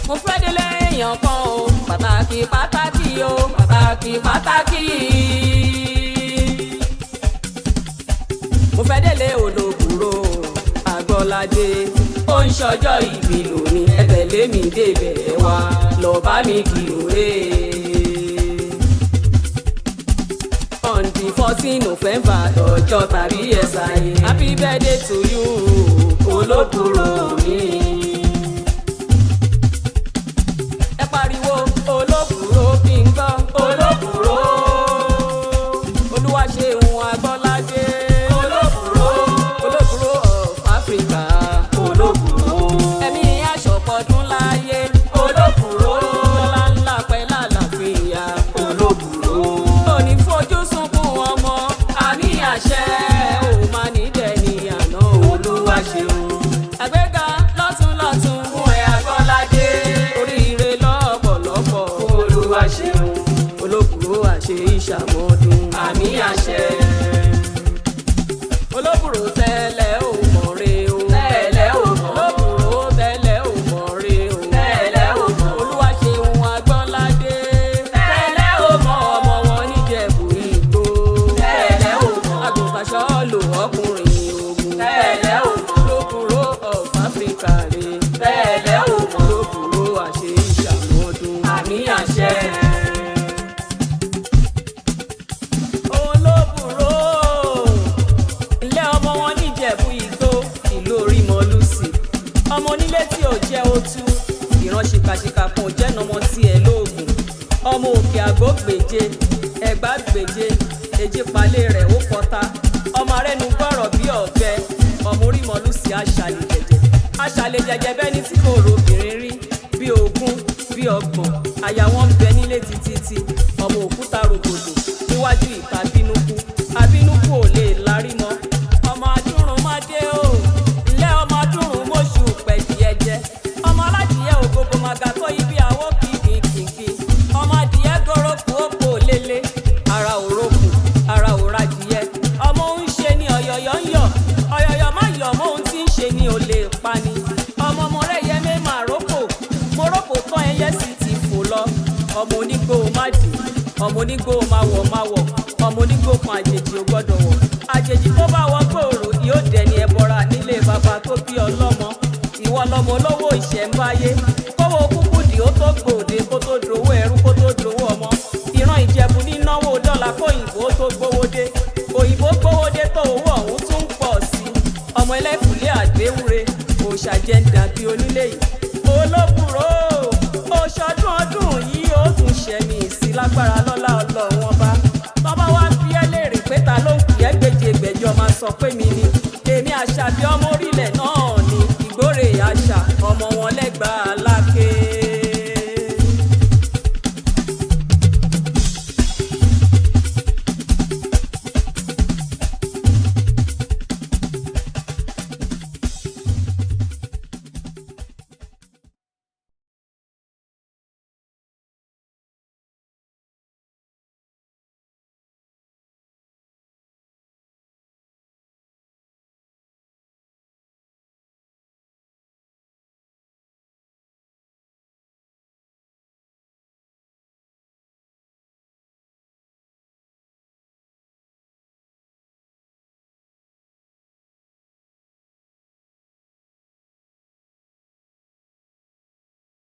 Mo fẹ́ délé èèyàn kan o, pàtàkì pàtàkì o, pàtàkì pàtàkì. Mo fẹ́ délé olóbùrò Àgbọ́ládé, ó ń ṣọjọ́ ìbí lónìí, ẹ tẹ̀lé mi débẹ̀ wá lọ bá mi kí òre. On the 14 November lọ́jọ́ tàbí ẹ̀sà yìí. Happy birthday to you, olóbùrò mi. Ẹ pariwo olóbùrò kí n gbọ́ olóbùrò. Olúwa ṣeun Agbọ́ládé. Olóbùrò, olóbùrò of Africa. Olóbùrò. Ẹ̀mí aṣọ̀pọ̀dún láyé. Olóbùrò. Lọ́lá ńlá pẹ́ lálàáfíà. Olóbùrò. Òní fojú sunkún ọmọ. Àmì àṣẹ ò máa ní dẹni àná. Olúwa ṣeun. Àgbéga lọ́tún lọ́tún. Fún ẹ Agbọ́ládé. Oríire lọ́pọ̀lọpọ̀. Olúwa ṣeun. Olóbùrò àṣẹ ìṣàmọ́dún. Àmì àṣẹ. Olóbùrò tẹ́lẹ̀ ò mọ̀ re o. Tẹ́lẹ̀ ò mọ̀. Olóbùrò tẹ́lẹ̀ ò mọ̀ re o. Tẹ́lẹ̀ ò mọ̀. Olúwa ṣeun Agbọ́ládé. Tẹ́lẹ̀ ò mọ̀, ọmọ wọn níjẹ̀bú igbó. Tẹ́lẹ̀ ò mọ̀. Àgùntàṣọ́ lò ọkùnrin ogun. Tẹ́lẹ̀ ò mọ̀. Olóbùrò of Africa re. Tẹ́lẹ̀ ò mọ̀. Olóbùrò àṣẹ ìṣàmọ́dún. Àmì àṣẹ. Olóbùrò ilé ọmọ wọn níjẹ̀bú igbó, ìlú orímọlúsì, ọmọ onílé tí ò jẹ́ òtú ìran ṣìkàṣìkà kan ò jẹ́ nọmọ tiẹ̀ lóògùn, ọmọ òkè àgó gbèje ẹ̀gbá gbèje èjì palẹ̀ rẹ̀ ó kọta, ọmọ arẹ́nu gbọ́rọ̀ bí ọ̀bẹ, ọmọ orímọlúsì aṣàlè jẹ̀jẹ̀ aṣàlè jẹ̀jẹ̀ bẹ́ẹ̀ ni tí kò robìnrin rí bí 20 bí 30, àyà wọn ń bẹ nílé títí, ọmọ òkúta rògbòdò níwájú ìta bínúkú abínúkú ò lè lárí mọ́, ọmọ adúrún má dé o ilé ọmọ adúrún mọ́ṣù pẹ̀díẹ̀ jẹ, ọmọ aládìyẹ ògógó màgà tó ibi àwọ̀ kìkìkìkì, ọmọ adìyẹ gòròkù òpó lélẹ̀, ara òrókù ara òradìyẹ, ọmọ ń ṣe ni ọ̀yọ̀yọ̀ ń yọ̀, ọ̀yọ̀yọ̀ má yọ̀ mọ́ ohun tí ń ṣe ni ò lè pani, ọmọ ọmọ rẹ̀ yẹ mé màá rókò mo rókò tán ẹyẹ sì ti fò lọ, ọmọ onígbó má dì, ọmọ onígbó má wọ̀ má wọ̀, ọmọ onígbó kan àjèjì ò gbọ́dọ̀ wọ̀, àjèjì tó bá wọ gbòòrò yóò dẹni ẹbọra nílé bàbá tó bí ọlọ́mọ, ìwọ lọmọ olówó ìṣẹ̀ǹbáyé kówó kúkú dì ó tó gbòde kó tó dowó ẹrú kó tó dowó ọmọ, ìran Ìjẹ̀bú nínáwó dọ́là kóyìnbó tó gbówó dé, òyìnbó gbówó dé tó owó ọ̀hún tún ń pọ̀ sí i, ọmọ ẹlẹ́kùnlé àgbéwúre òòṣà jẹ́ ń dàbí onílé yìí. Olóbùrò oṣọdún ọdún yìí ó tún ṣẹ̀mí sí lágbára lọ́lá Ọlọ́run ọba, tọ́ba wá ń bi ẹ́ léèrè pé ta ló ń pè é gbèjè gbẹ̀jọ máa sọ pé mi ni èmi Àṣàbí ọmọ orílẹ̀.